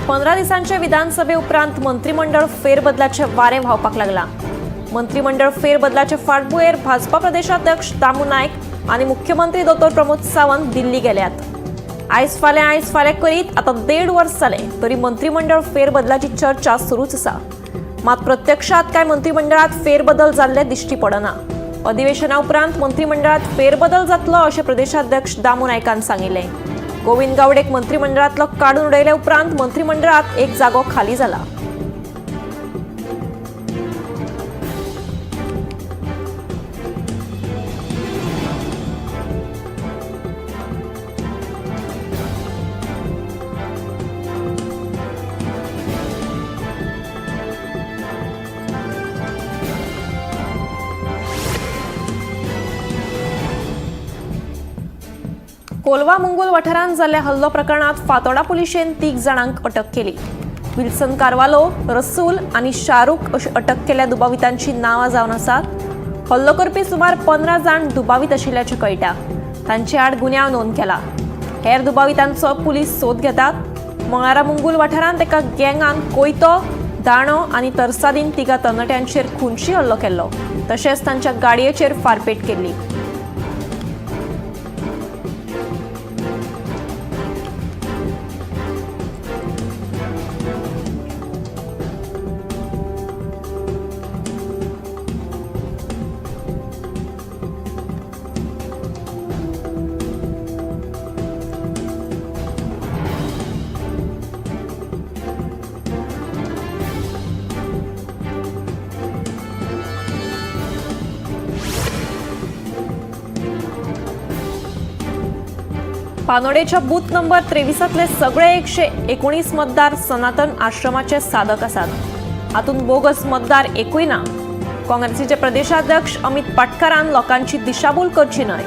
15 दिसांचे विधानसभे उपरांत मंत्रिमंडळ फेरबदलाचे वारें व्हांवपाक लागलां. मंत्रिमंडळ फेरबदलाचे फाटभुंयेर भाजपा प्रदेशाध्यक्ष दामू नायक आनी मुख्यमंत्री दोतोर प्रमोद सावंत दिल्ली गेल्यात. आयज फाल्यां करीत आतां 1.5 वर्स जालें तरी मंत्रिमंडळ फेरबदलाची चर्चा सुरूच आसा. मात प्रत्यक्षात काय मंत्रिमंडळात फेरबदल जाल्ले दिश्टी पडना. अधिवेशना उपरांत मंत्रिमंडळात फेरबदल जातलो अशें प्रदेशाध्यक्ष दामू नायकान सांगिल्लें. गोविंद गावडेक मंत्रिमंडळांतलो काडून उडयले उपरांत मंत्रिमंडळात एक जागो खाली जाला. कोलवा मुंगूल वाठारांत जाल्ल्या हल्लो प्रकरणात फातोडा पुलिशेन 3 जाणांक अटक केली. विल्सन कार्वालो, रसूल आनी शाहरुख अशी अटक केल्ल्या दुबावितांची नांवां जावन आसात. हल्लो करपी सुमार 15 जाण दुबावीत आशिल्ल्याचें कळटा. तांचे आड गुन्यांव नोंद केला. हेर दुबावितांचो पुलीस सोद घेतात. मंगळारा मुंगूल वाठारांत एका गँगान कोयतो, दाणो आनी तरसादीन 3 तरणाट्यांचेर खुनशी हल्लो केल्लो. तशेंच तांच्या गाडयेचेर फारपेट केल्ली. पानोडेच्या बूथ नंबर 23तले सगळे 119 मतदार सनातन आश्रमाचे साधक आसात. हातूंत बोगस मतदार एकूय ना. काँग्रेसीचे प्रदेशाध्यक्ष अमित पाटकारान लोकांची दिशाभूल करची न्हय,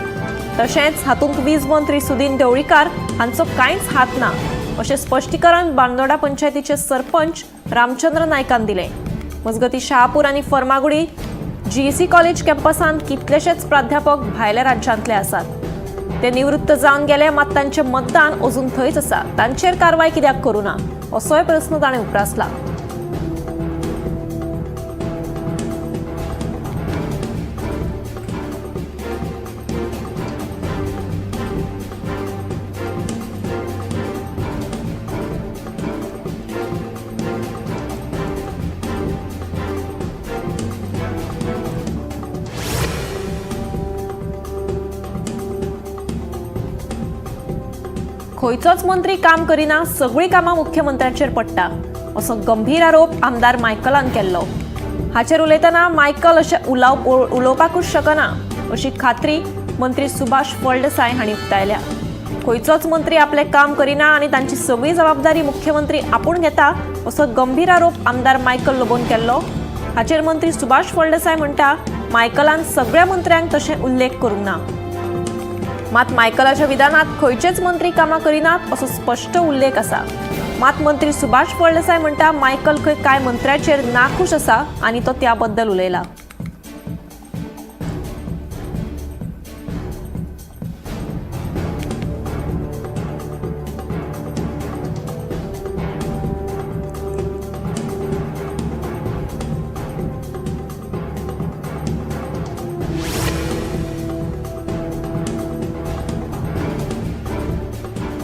तशेंच हातूंत वीज मंत्री सुदिन ढवळीकार हांचो कांयच हात ना अशें स्पश्टीकरण बांदोडा पंचायतीचे सरपंच रामचंद्र नायकान दिलें. मजगतीं शहापूर आनी फर्मागुडी जीईसी कॉलेज कॅम्पसांत कितलेशेच प्राध्यापक भायल्या राज्यांतले आसात. ते निवृत्त जावन गेले मात तांचें मतदान अजून थंयच आसा. तांचेर कारवाय कित्याक करूं ना असोय प्रस्न ताणें उप्रासला. खंयचोच मंत्री काम करिना, सगळीं कामां मुख्यमंत्र्याचेर पडटा असो गंभीर आरोप आमदार मायकलान केल्लो. हाचेर उलयतना मायकल अशें उलोवपाकूच शकना अशी खात्री मंत्री सुभाष फळदेसाय हांणी उक्तायल्या. खंयचोच मंत्री आपलें काम करिना आनी तांची सगळी जबाबदारी मुख्यमंत्री आपूण घेता असो गंभीर आरोप आमदार मायकल लोबोन केल्लो. हाचेर मंत्री सुभाष फळदेसाय म्हणटा, मायकलान सगळ्या मंत्र्यांक तशें उल्लेख करूंक ना. मात मायकलाच्या विधानात खंयचेच मंत्री कामां करिनात असो स्पश्ट उल्लेख आसा. मात मंत्री सुभाष फळदेसाय म्हणटा, मायकल खंय कांय मंत्र्याचेर नाखूश आसा आनी तो त्या बद्दल उलयला.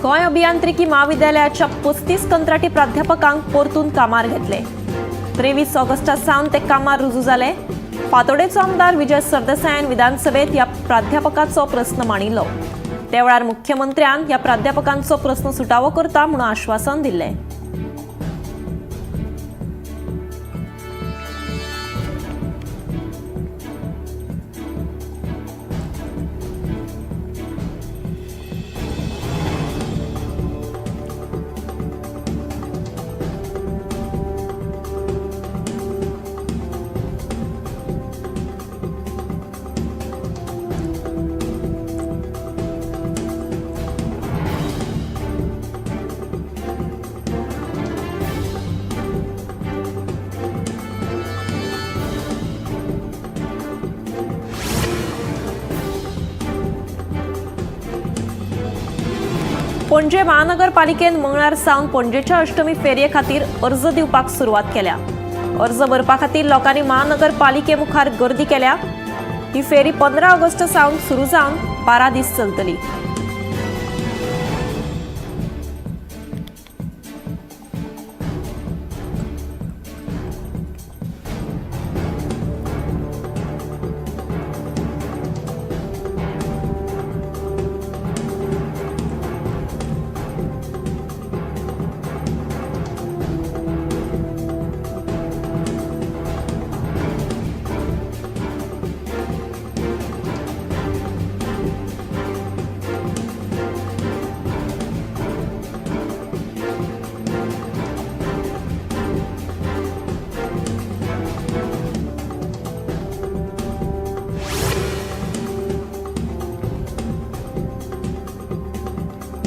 गोंय अभियांत्रिकी म्हाविद्यालयाच्या 35 कंत्राटी प्राध्यापकांक परतून कामार घेतले. 23 ऑगस्टा सावन ते कामार रुजू जाले. फातोडेचो आमदार विजय सरदेसायान विधानसभेत ह्या प्राध्यापकाचो प्रस्न मांडिल्लो. त्या वेळार मुख्यमंत्र्यान ह्या प्राध्यापकांचो प्रस्न सुटावो करता म्हणून आश्वासन दिल्लें. पणजे महानगरपालिकेन मंगळार सावन पणजेच्या अष्टमी फेरये खातीर अर्ज दिवपाक सुरवात केल्या. अर्ज भरपा खातीर लोकांनी महानगरपालिके मुखार गर्दी केल्या. ही फेरी 15 ऑगस्ट सावन सुरू जावन 12 दीस चलतली.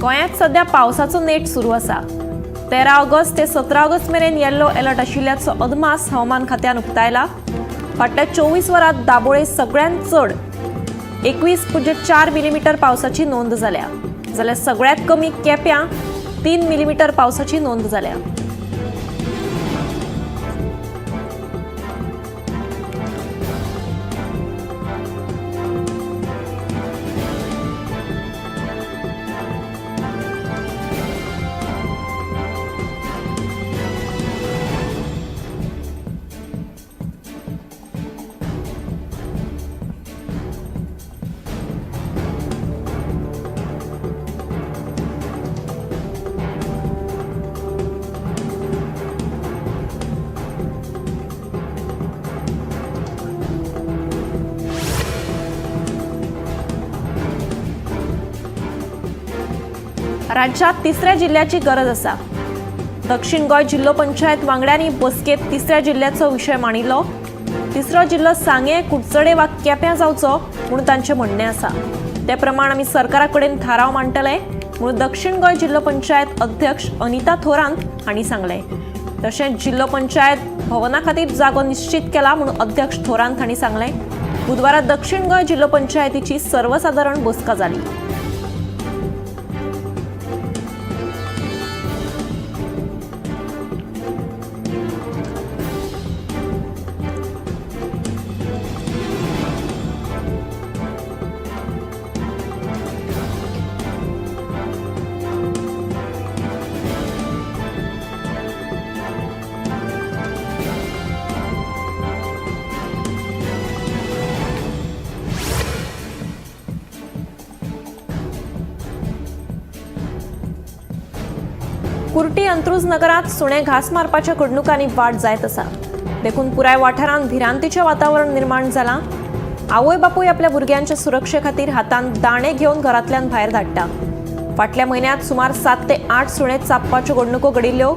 गोंयांत सध्या पावसाचो नेट सुरू आसा. 13 ऑगस्ट ते 17 ऑगस्ट मेरेन येल्लो अलर्ट आशिल्ल्याचो अदमास हवामान खात्यान उक्तायला. फाटल्या 24 वरांत दाबोळे सगळ्यांत चड 21.4 मिलीमीटर पावसाची नोंद जाल्या, जाल्यार सगळ्यांत कमी केप्यां 3 मिलीमीटर पावसाची नोंद जाल्या. राज्यात तिसऱ्या जिल्ह्याची गरज आसा. दक्षिण गोंय जिल्लो पंचायत वांगड्यांनी बसकेंत तिसऱ्या जिल्ह्याचो विशय मांडिल्लो. तिसरो जिल्लो सांगें, कुडचडे वा केप्यां जावचो म्हूण तांचें म्हणणें आसा. ते प्रमाण आमी सरकारा कडेन थाराव मांडटले म्हूण दक्षिण गोंय जिल्लो पंचायत अध्यक्ष अनिता थोरांत हांणी सांगलें. तशेंच जिल्लो पंचायत भवना खातीर जागो निश्चित केला म्हूण अध्यक्ष थोरांत हांणी सांगलें. बुधवारा दक्षिण गोंय जिल्लो पंचायतीची सर्वसादारण बसका जाली. कुर्टी अंत्रुज नगरात सुणे घास मारपाच्या घडणुकांनी वाड जायत आसा. देखून पुराय वाठारांत भिरांतीचें वातावरण निर्माण जालां. आवय बापूय आपल्या भुरग्यांच्या सुरक्षे खातीर हातांत दाणे घेवन घरांतल्यान भायर धाडटा. फाटल्या म्हयन्यांत सुमार 7 ते 8 सुणे चाबपाच्यो घडणुको घडिल्ल्यो,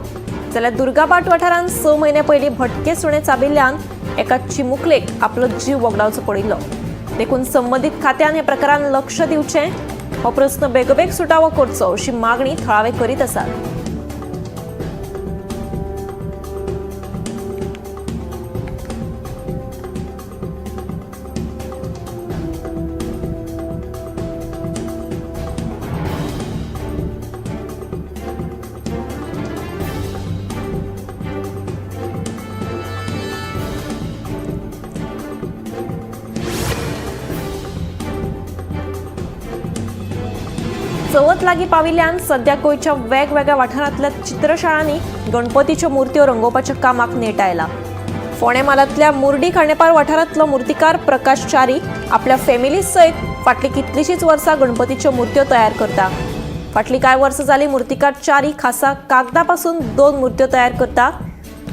जाल्यार दुर्गाभाट वाठारांत 6 म्हयने पयलीं भटके सुणे चाबिल्ल्यान एका चिमुकलेक आपलो जीव वगडावचो पडिल्लो. देखून संबंदीत खात्यान हे प्रकारान लक्ष दिवचें, हो प्रस्न बेगोबेग सुटावो करचो अशी मागणी थळावे करीत आसात. चवथ लागीं पाविल्ल्यान सद्या गोंयच्या वेगवेगळ्या वाठारांतल्या चित्रशाळांनी गणपतीच्यो मुर्त्यो रंगोवपाच्या कामाक नेट आयला. फोंडें म्हालांतल्या मुर्डी खांडेपार वाठारांतलो मुर्तीकार प्रकाश च्यारी आपल्या फॅमिली सयत फाटलीं कितलींशींच वर्सां गणपतीच्यो मुर्त्यो तयार करता. फाटलीं कांय वर्सां जालीं मुर्तीकार च्यारी खासा कागदा पासून 2 मुर्त्यो तयार करता.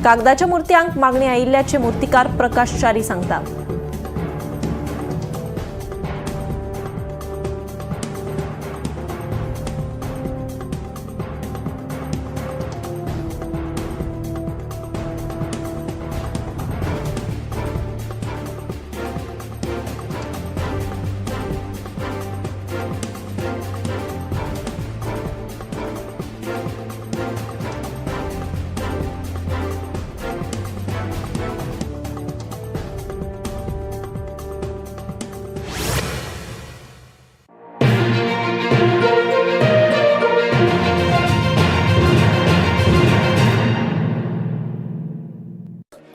कागदाच्या मुर्त्यांक मागणी आयिल्ल्याचें मुर्तीकार प्रकाश च्यारी सांगता.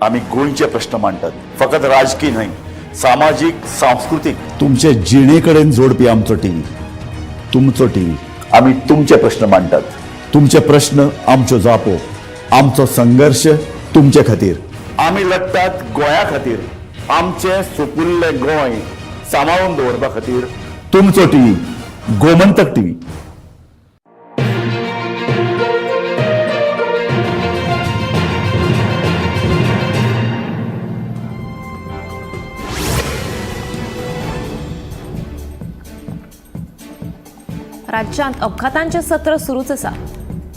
आमी गोंयचे प्रश्न मांडटात, फकत राजकी न्हय, सामाजीक, सांस्कृतीक, तुमचे जिणे कडेन जोडपी आमचो टीव्ही, तुमचो टीव्ही। आमी तुमचे प्रश्न मांडटात, तुमचे प्रश्न आमच्यो जापो, आमचो संघर्श तुमचे खातीर। आमी लडटात गोंया खातीर, आमचें सुपुल्लें गोंय सांबाळून दवरपा खातीर। तुमचो टीव्ही, गोमंतक टीव्ही। राज्यांत अपघातांचे सत्र सुरूच आसा।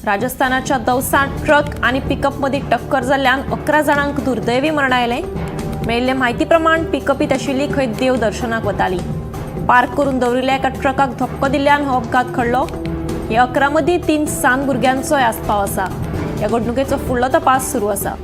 राजस्थानाच्या दौसांत ट्रक आनी पिकअप मदीं टक्कर जाल्ल्यान 11 जाणांक दुर्दैवी मरण आयलें। मेळिल्ले म्हायती प्रमाण पिकअपीत आशिल्ली खंय देव दर्शनाक वताली। पार्क करून दवरिल्ल्या एका ट्रकाक धपको दिल्ल्यान हो अपघात घडलो। हे 11 मदीं 3 सान भुरग्यांचोय आस्पाव आसा। ह्या घडणुकेचो फुडलो तपास सुरू आसा।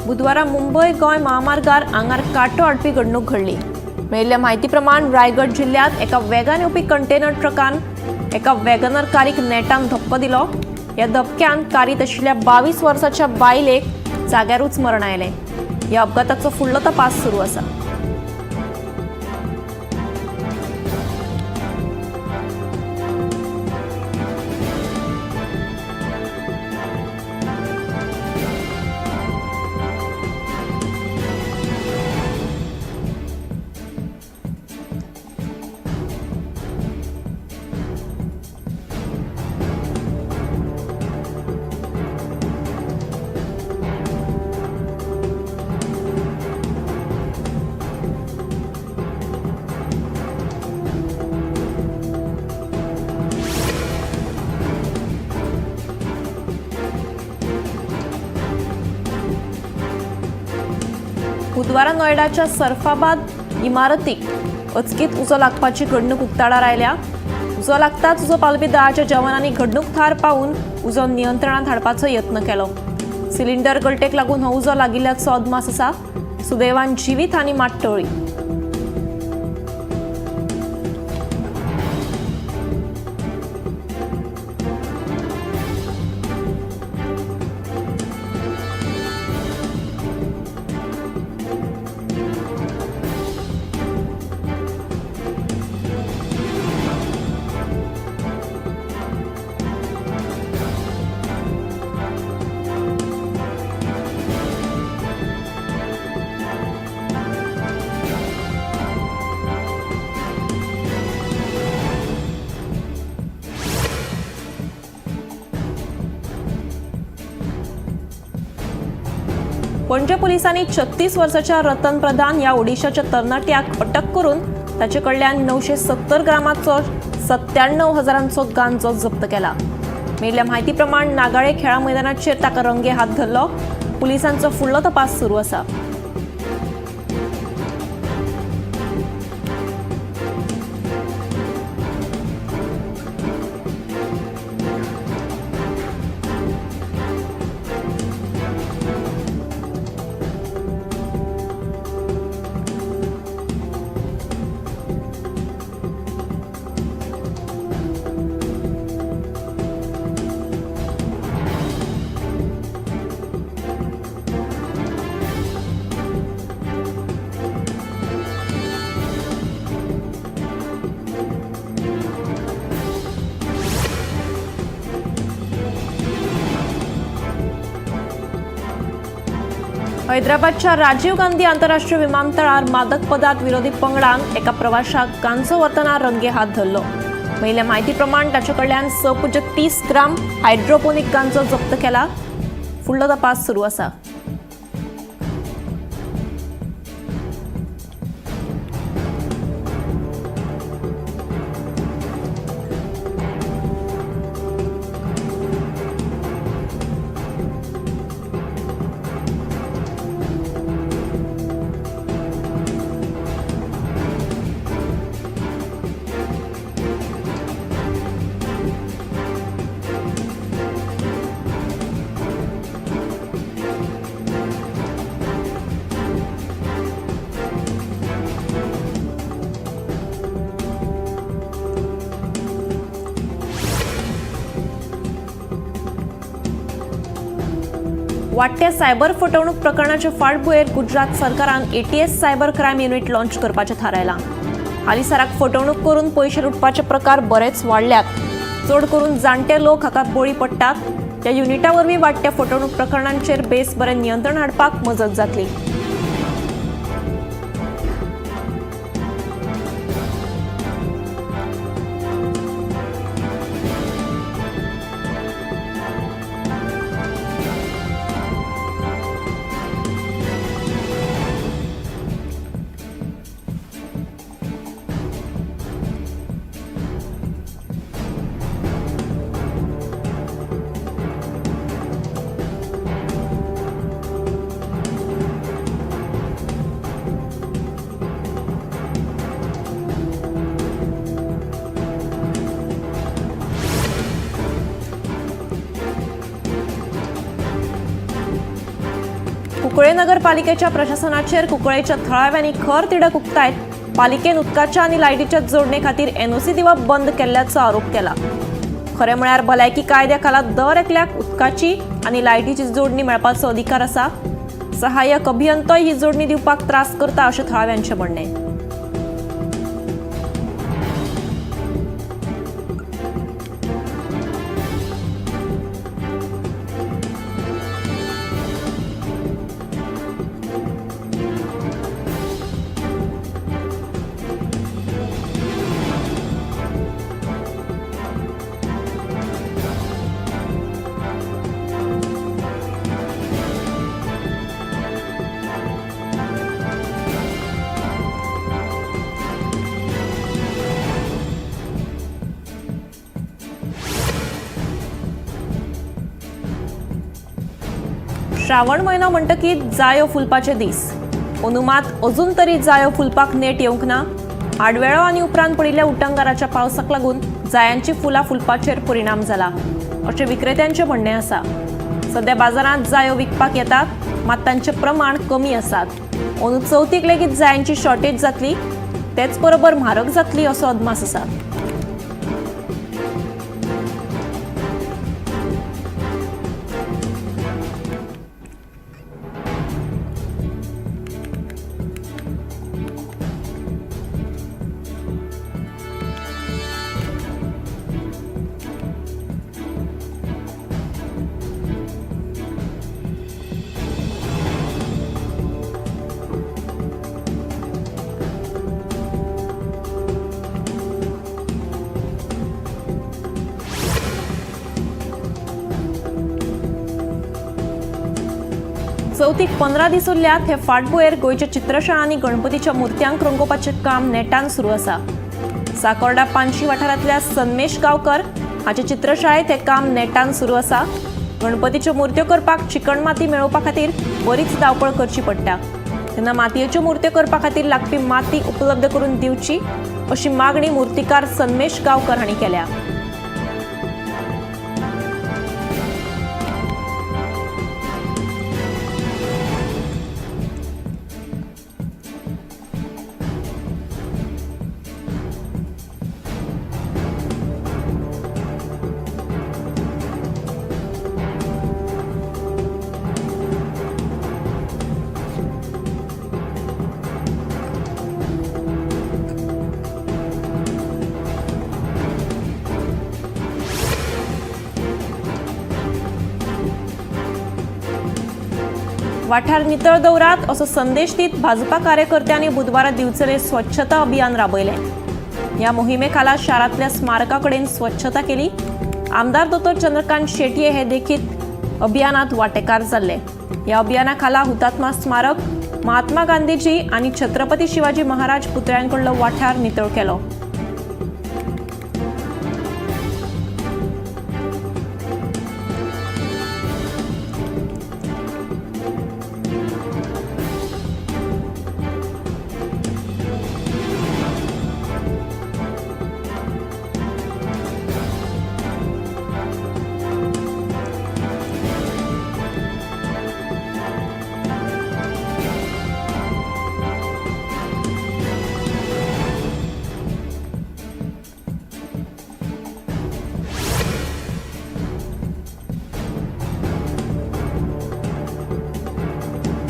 बुधवारा मुंबय गोंय महामार्गार आंगार कांटो हाडपी घडणूक घडली। मेळिल्ल्या म्हायती प्रमाण रायगड जिल्ल्यांत एका वेगान येवपी कंटेनर ट्रकान एका वॅगनर कारीक नेटान धपको दिलो। ह्या धपक्यान कारीत आशिल्ल्या 22 वर्साच्या बायलेक जाग्यारूच मरण आयलें। ह्या अपघाताचो फुडलो तपास सुरू आसा। बुधवारा नोएडाच्या सरफाबाद इमारतीक अचकीत उजो लागपाची घडणूक उक्ताडार आयल्या। उजो लागताच उजो पालवी दळाच्या जवानांनी घडणूक थार पावून उजो नियंत्रणात हाडपाचो यत्न केलो। सिलिंडर गळटेक लागून हो उजो लागिल्ल्याचो अदमास आसा। सुदैवान जिवीत आनी मात टळ्ळी। पणजे पोलिसांनी 36 वर्साच्या रतन प्रधान ह्या ओडिशाच्या तरणाट्याक अटक करून ताचे कडल्यान 970 ग्रामाचो 97,000 गांजो जप्त केला। मेळिल्ल्या म्हायती प्रमाण नागाळे खेळा मैदानाचेर ताका रंगे हात धरलो। पुलिसांचो फुडलो तपास सुरू आसा। हैदराबादच्या राजीव गांधी आंतरराष्ट्रीय विमानतळार मादक पदार्थ विरोधी पंगडान एका प्रवाशाक गांजो व्हरतना रंगे हात धरलो। मेळिल्ल्या म्हायती प्रमाण ताचे कडल्यान 6.30 ग्राम हायड्रोपोनिक गांजो जप्त केला। फुडलो तपास सुरू आसा। वाडट्या सायबर फटवणूक प्रकरणाचे फाटभुंयेर गुजरात सरकारान ATS cyber crime unit launch करपाचें थारायलां. हालींसराक फटवणूक करून पयशे लुटपाचे प्रकार बरेच वाडल्यात. चड करून जाणटे लोक हाका बळी पडटात. ह्या युनिटा वरवीं वाडट्या फटवणूक प्रकरणांचेर बेस बरें नियंत्रण हाडपाक मजत जातली. कुंकळे नगरपालिकेच्या प्रशासनाचेर कुंकळेच्या थळाव्यांनी खर तिडक उक्तायत पालिकेन उदकाच्या आनी लायटीच्या जोडणे खातीर एनओसी दिवप बंद केल्ल्याचो आरोप केला. खरें म्हळ्यार भलायकी कायद्या खाला दर एकल्याक उदकाची आनी लायटीची जोडणी मेळपाचो अधिकार आसा. सहाय्यक अभियंतोय ही जोडणी दिवपाक त्रास करता अशें थळाव्यांचें म्हणणें. श्रावण म्हयनो म्हणटकीच जायो फुलपाचे दीस. अंदू मात अजून तरी जायो फुलपाक नेट येवंक ना. आडवेळो आनी उपरांत पडिल्ल्या उटंगाराच्या पावसाक लागून जायांची फुलां फुलपाचेर परिणाम जाला अशें विक्रेत्यांचें म्हणणें आसा. सद्या बाजारांत जायो विकपाक येतात, मात तांचें प्रमाण कमी आसात. अंदू चवथीक लेगीत जायांची शॉर्टेज जातली, तेच बरोबर म्हारग जातली असो अदमास आसा. चवथीक 15 दीस उरल्यात. हे फाटभुंयेर गोंयच्या चित्रशाळांनी गणपतीच्या मुर्त्यांक रंगोवपाचें काम नेटान सुरू आसा. साकोर्डा पानशी वाठारांतल्या सन्मेश गांवकर हाचे चित्रशाळेंत हें काम नेटान सुरू आसा. गणपतीच्यो मुर्त्यो करपाक चिकण माती मेळोवपा खातीर बरीच धांवपळ करची पडटा. तेन्ना मातयेच्यो मुर्त्यो करपा खातीर लागपी माती उपलब्ध करून दिवची अशी मागणी मुर्तीकार सन्मेश गांवकर हांणी केल्या. वाठार नितळ दवरात असो संदेश दीत भाजपा कार्यकर्त्यांनी बुधवारा दिवचले स्वच्छता अभियान राबयलें. ह्या मोहिमेखाला शारांतल्या स्मारका कडेन स्वच्छता केली. आमदार दोतोर चंद्रकांत शेटये हे देखीत अभियानात वांटेकार जाल्ले. ह्या अभियाना खाला हुतात्मा स्मारक, महात्मा गांधीजी आनी छत्रपती शिवाजी महाराज पुतळ्यांकडलो वाठार नितळ केलो.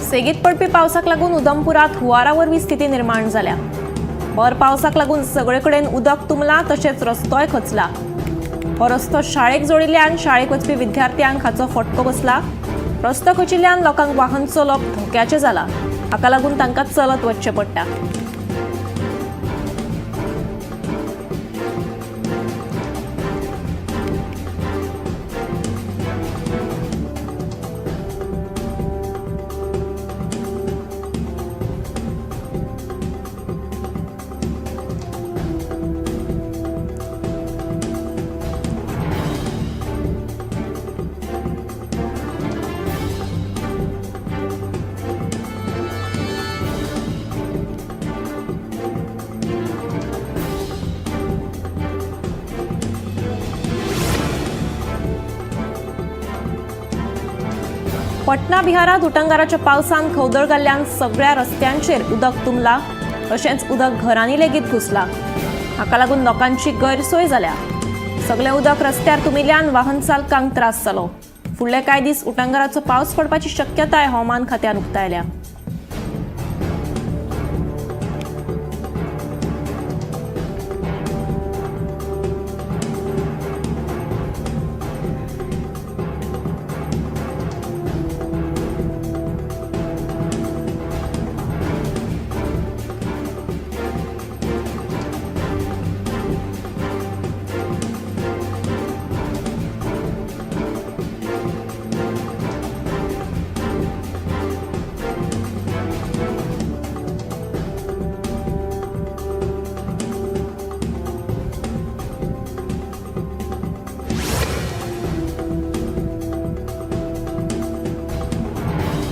सेगीत पडपी पावसाक लागून उधमपुरात हुंवारा वरवीं स्थिती निर्माण जाल्या. भर पावसाक लागून सगळे कडेन उदक तुंबलां, तशेंच रस्तोय खचला. हो रस्तो शाळेक जोडिल्ल्यान शाळेक वचपी विद्यार्थ्यांक हाचो फटको बसला. रस्तो खचिल्ल्यान लोकांक वाहन चलोवप धोक्याचें जालां. हाका लागून तांकां चलत वचचें पडटा. पटना बिहारात उटंगाराच्या पावसान खवदळ घाल्ल्यान सगळ्या रस्त्यांचेर उदक तुंबला, तशेंच उदक घरांनी लेगीत घुसला. हाका लागून लोकांची गैरसोय जाल्या. सगळें उदक रस्त्यार तुमिल्ल्यान वाहन चालकांक त्रास जालो. फुडले कांय दीस उटंगाराचो पावस पडपाची शक्यताय हवामान खात्यान उक्तायल्या.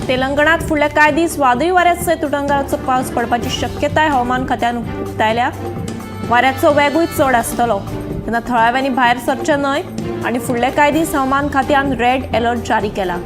तेलंगणात फुडले कांय दीस वादळी वाऱ्या सयत उटंगाराचो पावस पडपाची शक्यताय हवामान खात्यान उक्तायल्या. वाऱ्याचो वेगूय चड आसतलो, तेन्ना थळाव्यांनी भायर सरचें न्हय आनी फुडले कांय दीस हवामान खात्यान रेड अलर्ट जारी केला.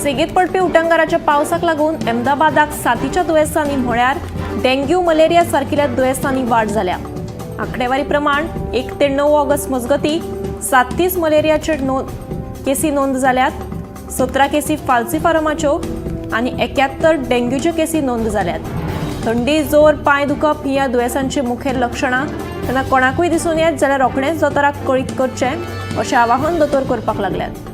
सेगीत पडपी उटंगाराच्या पावसाक लागून अहमदाबादाक साथीच्या दुयेंसांनी म्हळ्यार डेंग्यू, मलेरिया सारकिल्या दुयेंसांनी वाड जाल्या. आंकडेवारी प्रमाण 1 ते 9 ऑगस्ट मजगती 37 मलेरियाचे केसी नोंद जाल्यात, 17 केसी फाल्सिफारमाच्यो आनी 71 डेंग्यूच्यो केसी नोंद जाल्यात. थंडी, जोर, पांय दुखप ही ह्या दुयेंसांची मुखेल लक्षणां. तेन्ना कोणाकूय दिसून येत जाल्यार रोखडेंच दोतोराक कळीत करचें अशें आवाहन दोतोर करपाक लागल्यात.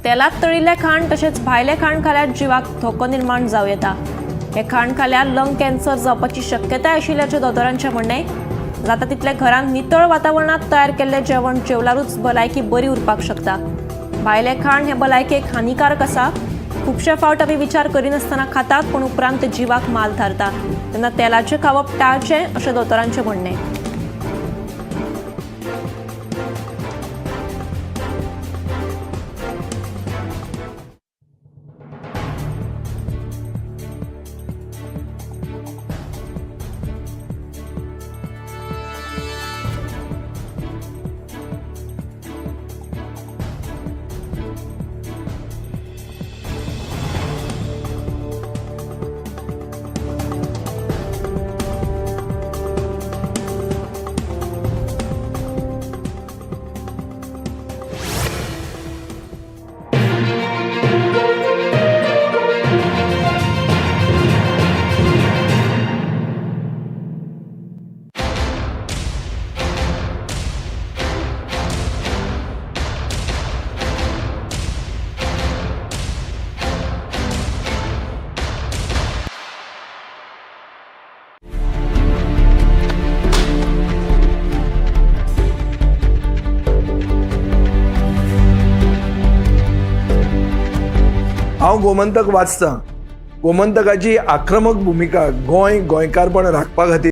तेलात तळिल्लें खाण तशेंच भायलें खाण खाल्यार जिवाक धोको निर्माण जावं येता. हें खाण खाल्यार लंग कॅन्सर जावपाची शक्यताय आशिल्ल्याचें दोतोरांचें म्हणणें. जाता तितलें घरांत नितळ वातावरणांत तयार केल्लें जेवण जेवल्यारूच भलायकी बरी उरपाक शकता. भायलें खाण हें भलायकेक हानिकारक आसा. खुबशे फावट आमी विचार करिनासतना खातात, पूण उपरांत जिवाक माल थारता. तेन्ना तेलाचें खावप टाळचें अशें दोतोरांचें म्हणणें. हांव गोमंतक वाचतां. गोमंतकाची आक्रमक भुमिका गोंय गोंयकारपण राखपा खातीर.